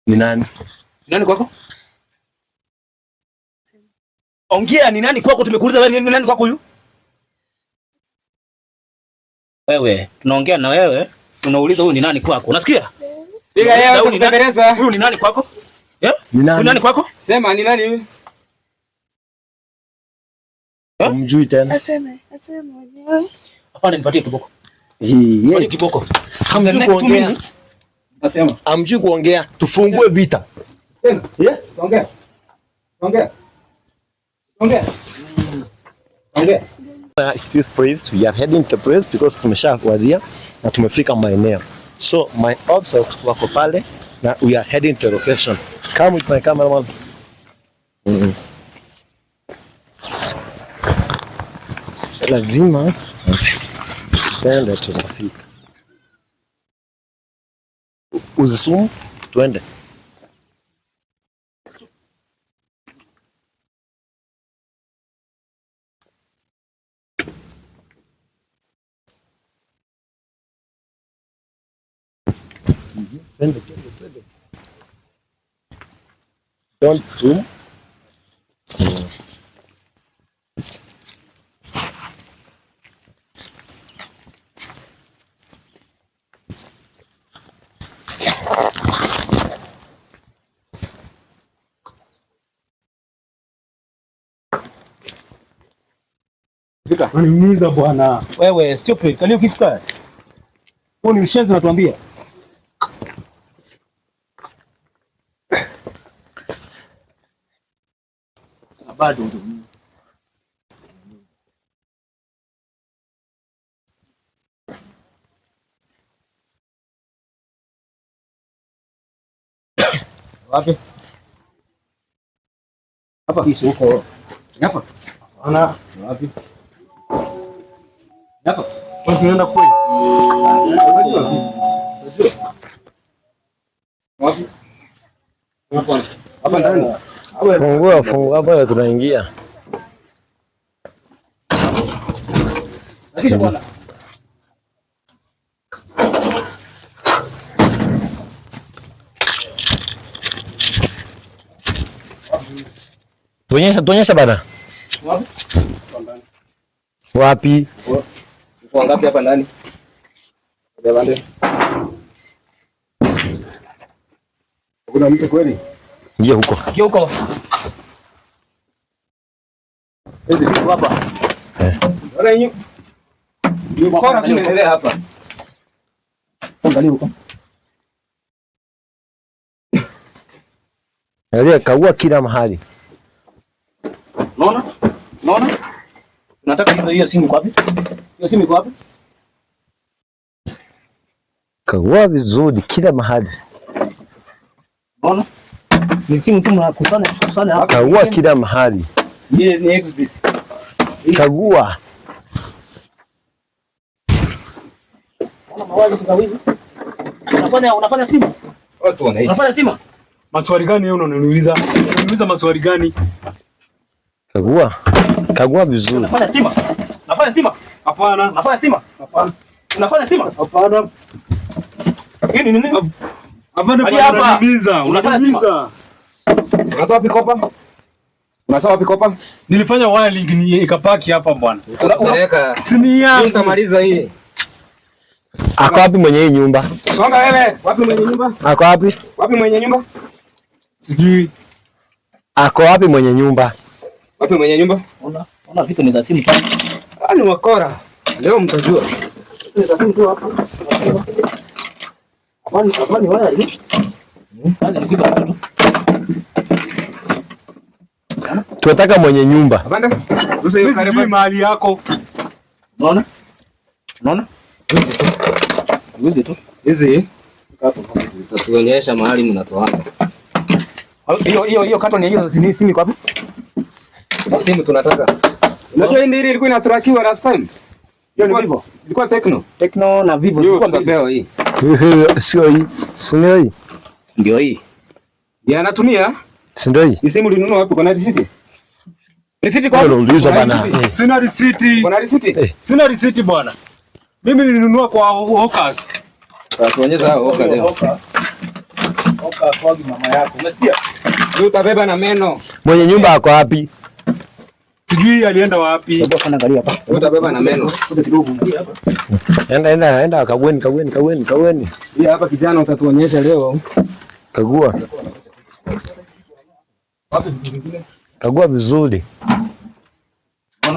Ni nani? Nani kwako? Ongea, ni nani kwako? Tumekuuliza wewe ni nani kwako huyu? Wewe, tunaongea na wewe, tunauliza huyu ni nani kwako? Unasikia? Piga yeye Huyu ni nani? utakupepereza. Huyu ni nani kwako? Eh? Ni Huyu nani? nani kwako? Sema ni nani huyu? Humjui tena. Aseme, aseme mwenyewe. Afande, nipatie kiboko. Hii, Nipatie yeye. kiboko. Hamjui The next two kuongea. minutes, Nasema. Hamjui kuongea. Tufungue vita. Sema. Yeah? Ongea. Ongea. Ongea. Ongea. This place, we are heading to place because tumeshawadia na tumefika maeneo. So my officers wako pale na we are heading to location. Come with my cameraman. Lazima tuende, tunafika. Uzisumu, tuende. Twende, twende, twende. Don't zoom. Fika. Unaniumiza bwana. Wewe stupid, kalio kitu kaya. Huo ni ushenzi unatuambia. Na bado ndio. Wapi? Hapa. Kisi huko. Hapa. Ana Wapi? Hapa. wewe tunaenda kweli. Unajua? Unajua? Wapi? Hapa. Hapa ndani. Fungua, fungua hapa tunaingia. Kisha bwana. Tuonyesha, tuonyesha bana. Wapi? Wapi? Uko ngapi hapa ndani? Bande. Kuna mtu kweli? Ingia huko. Kia huko. Hizi Hapa. Bora yenyu. Ni bora tunaendelea hapa. Angalia huko. Angalia, kagua kila mahali. Unaona? Unaona? Nataka hiyo hiyo simu iko wapi? Hiyo simu iko wapi? Kagua vizuri kila mahali. Unaona? Ni simu tu mnakusanya kusanya hapa. Kagua kila mahali. Ni ni exhibit. Kagua. Unaona mawazo sasa hivi? Unafanya simu? Watu wanaishi. Unafanya simu? Maswali gani wewe unaniuliza? Unaniuliza maswali gani? Kagua. Kagua vizuri. Unafanya stima? Unafanya stima? Hapana. Unafanya stima? Hapana. Unafanya stima? Hapana. Hii ni nini? Hapana, Hadi hapa. unaniuliza, Unafanya unaniuliza. Unatoa wapi kopa? Unatoa wapi kopa? Nilifanya wiring ni ikapaki hapa bwana. Unapeleka. Si ni yangu. Utamaliza hii. Ako wapi mwenye hii nyumba? Songa wewe. Wapi mwenye nyumba? Ako wapi? Wapi mwenye nyumba? Sijui. Ako wapi mwenye nyumba? Wapi mwenye nyumba? Ona, ona vitu ni za simu tu. Ah, ni wakora. Leo mtajua. Ni za simu tu hapa. Kwani kwani wewe ni? Kwani ni kitu tu. Tunataka mwenye nyumba. Afande. Ruhusa hiyo Mimi sijui karibu. mahali yako. Unaona? Unaona? Wizi tu. Hizi. Tutatuonyesha mahali mnatoana. Hiyo hiyo hiyo carton ya hiyo simu iko wapi? Simu tunataka. Unajua hii ndio ile ilikuwa inatrakiwa last time. Hiyo ni Vivo. Ilikuwa Tecno. Tecno na Vivo Hiyo zilikuwa mbili. tutapewa hii. Sio hii. Si ndio hii? Ndio hii. Ya anatumia. Si ndio hii? Ni simu ulinunua wapi? Kuna risiti? Risiti kwa Wewe unauliza bana. Sina risiti. Kuna risiti? Eh. Sina risiti bwana. Mimi nilinunua kwa Hawkers. Tuonyesha hao oka leo. Oka. Oka. Paka akwagi mama yako. Umesikia? Wewe utabeba na meno. Mwenye nyumba ako wapi? Sijui alienda wapi. Hebu afanya angalia hapa. Wewe utabeba na meno. Kuja kidogo ingia hapa. Enda enda enda, kagueni kagueni kagueni kagueni. Hii hapa kijana utatuonyesha leo. Kagua. Wapi vitu vingine? Kagua vizuri.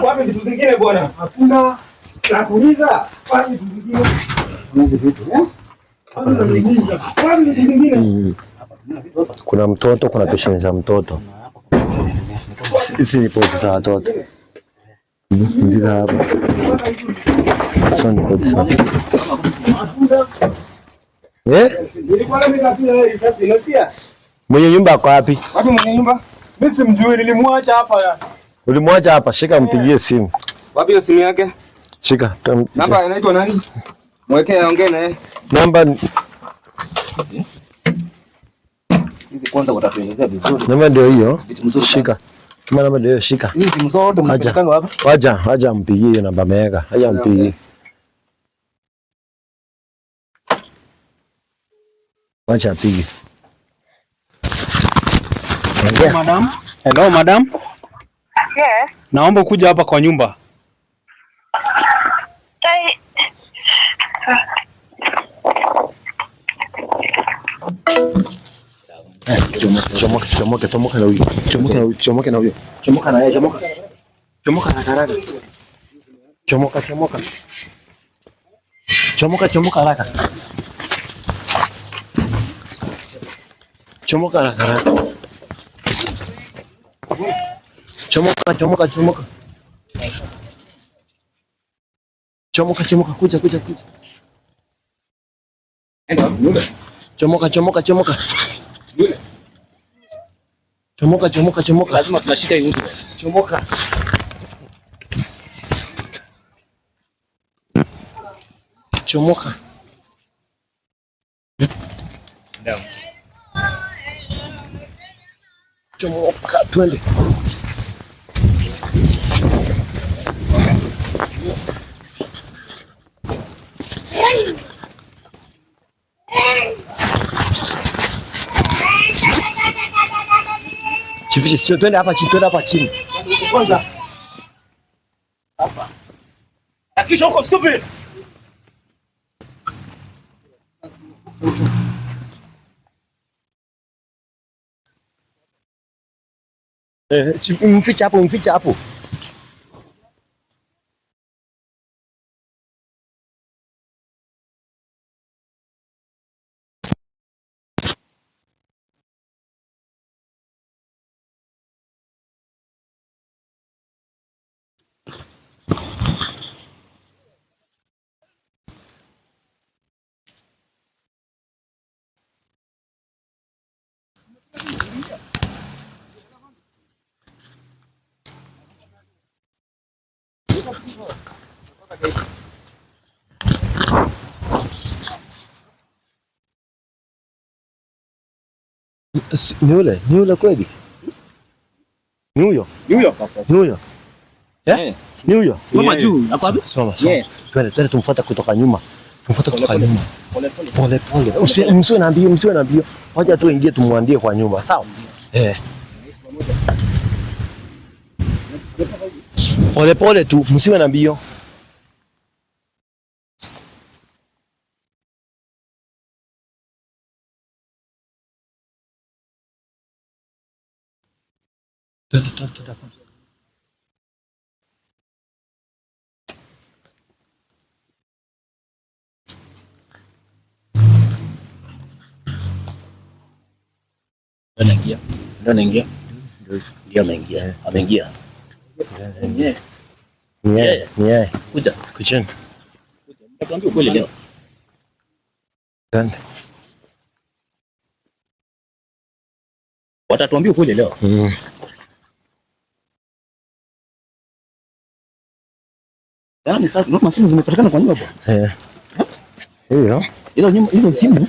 Wapi vitu vingine bwana? Hakuna. Nakuuliza, wapi vitu vingine? Hizi vitu. Eh? Wapi vitu vingine? Kuna mtoto, kuna pesheni za mtoto. Hizi ni pochi za watoto. Ndizo hapa. Hizo ni pochi za watoto. Eh? Nilikuwa na mimi pia risasi, unasikia? Mwenye nyumba ako wapi? Wapi mwenye nyumba? Mimi simjui, nilimwacha hapa. Ulimwacha hapa, shika mpigie simu. Wapi hiyo simu yake? Shika. Namba inaitwa nani? Mwekee aongee naye. Namba Hizi kwanza watatuelezea vizuri. namba ndio hiyo. Vitu mzuri. Shika. Kama namba ndio hiyo shika. Hizi simu zote mnapelekanga wapi? Waja, waja mpigie hiyo namba ameweka. Waja mpigie. Wacha apige. Ongea. Madam. Hello madam. Yes. Naomba kuja hapa kwa nyumba. Tai. Chomoka, chomoka, chomoka, chomoka na huyo. Chomoka na huyo, chomoka na huyo. Chomoka na yeye, chomoka. Chomoka haraka haraka. Chomoka, chomoka. Chomoka, chomoka haraka. Chomoka haraka haraka. Chomoka, chomoka, chomoka. Chomoka, chomoka, kuja, kuja, kuja. Enda wapi? Chomoka, chomoka, chomoka. Chomoka, chomoka, chomoka. Lazima tunashika hii mtu. Chomoka. Chomoka. Chomoka, twende. Chifiche, twende hapa chini, twende hapa chini. Kwanza. Hapa. Hakisha huko stupid. Mfiche hapo, mfiche hapo. Ni yule, ni yule kweli? Ni huyo? Ni huyo. Ni huyo? Eh? Ni huyo? Simama juu. Hapo wapi? Simama, simama. Yeah. Twende, twende tumfuate kutoka nyuma. Tumfuate kutoka nyuma. Pole pole. Pole pole. Msiwe na mbio, msiwe na mbio. Wacha tu ingie tumwandie kwa nyuma, sawa? Eh. Pole pole tu, msiwe na mbio. Twende, twende, twende. Ndio anaingia. Ndio anaingia. Ndio ameingia. Ameingia. Ni yeye, ni yeye. Kuja. Kucheni. Nitakwambia ukweli leo. Twende. Watatuambia ukweli leo. Yaani sasa ndio simu zimepatikana kwa nyumba bwana. Eh. Hiyo. Hizo nyumba hizo simu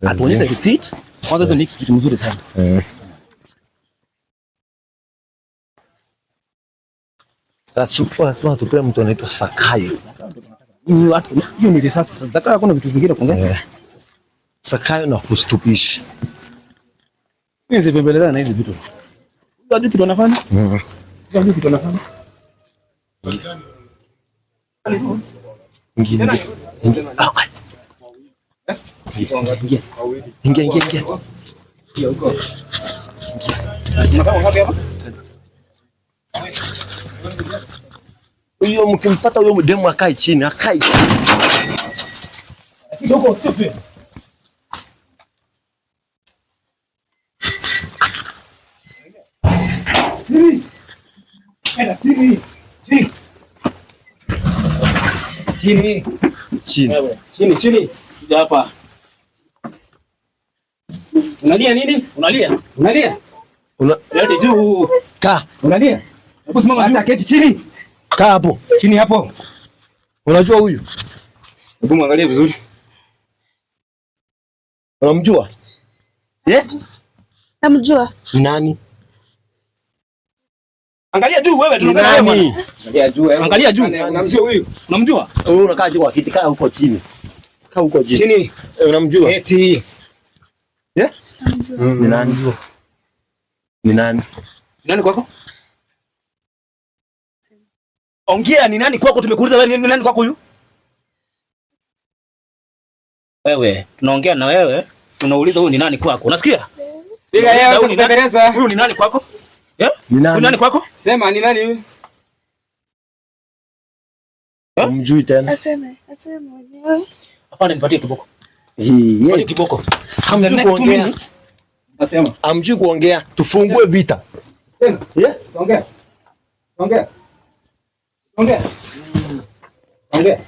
atuonyeshe receipt. Kwanza hizo ni kitu mzuri sana. Sasa tupea mtu anaitwa Sakayo. Hiyo ni risasi sasa. Zakayo hakuna vitu vingine kuongea. Sakayo na Fustupishi. Mimi sipembelezana na hizi vitu. Unajua kitu anafanya? Unajua kitu anafanya? Ingia, ingia. Ingia. Ah, ah. Ingia. Ingia, ingia, ingia. Unakaa wapi hapa? Huyo mkimpata huyo mdemu akae chini, akae chini. Kidogo stupid. Chini. Enda chini. Chini. Chini. Chini. Wewe, Chini, chini. kuja hapa. Unalia nini? Unalia? Unalia? Una Lete juu. kaa, Unalia? Hebu simama Acha juu. keti chini. kaa hapo. Chini hapo. Unajua huyu? Hebu mwangalie vizuri. Unamjua? Eh? Namjua. Ni nani? Angalia juu wewe, Ni tunaongea na wewe bwana. nani? Angalia juu. Eh. Angalia juu. Unamjua huyu? Unamjua? Wewe unakaa juu kwa kiti, kaa huko chini. Kaa huko chini. Chini. Eh, unamjua? Keti. Eh? Ni nani? Ni nani? Ni nani kwako? Ongea, ni nani kwako? Tumekuuliza wewe ni nani kwako huyu? Wewe, tunaongea na wewe, tunauliza huyu ni nani kwako? Unasikia? Piga yeye Huyu acha ni nani? kubembeleza. Huyu ni nani kwako? Eh? Ni Huyu ni nani nani? kwako? Sema ni nani huyu? Humjui tena. Aseme, aseme mwenyewe. Afande, nipatie kiboko. Hii, Nipatie yeye. kiboko. Hamjui The next two kuongea. minutes, Nasema. Hamjui kuongea. Tufungue vita. Sema. Yeah? Ongea. Ongea. Ongea. Ongea.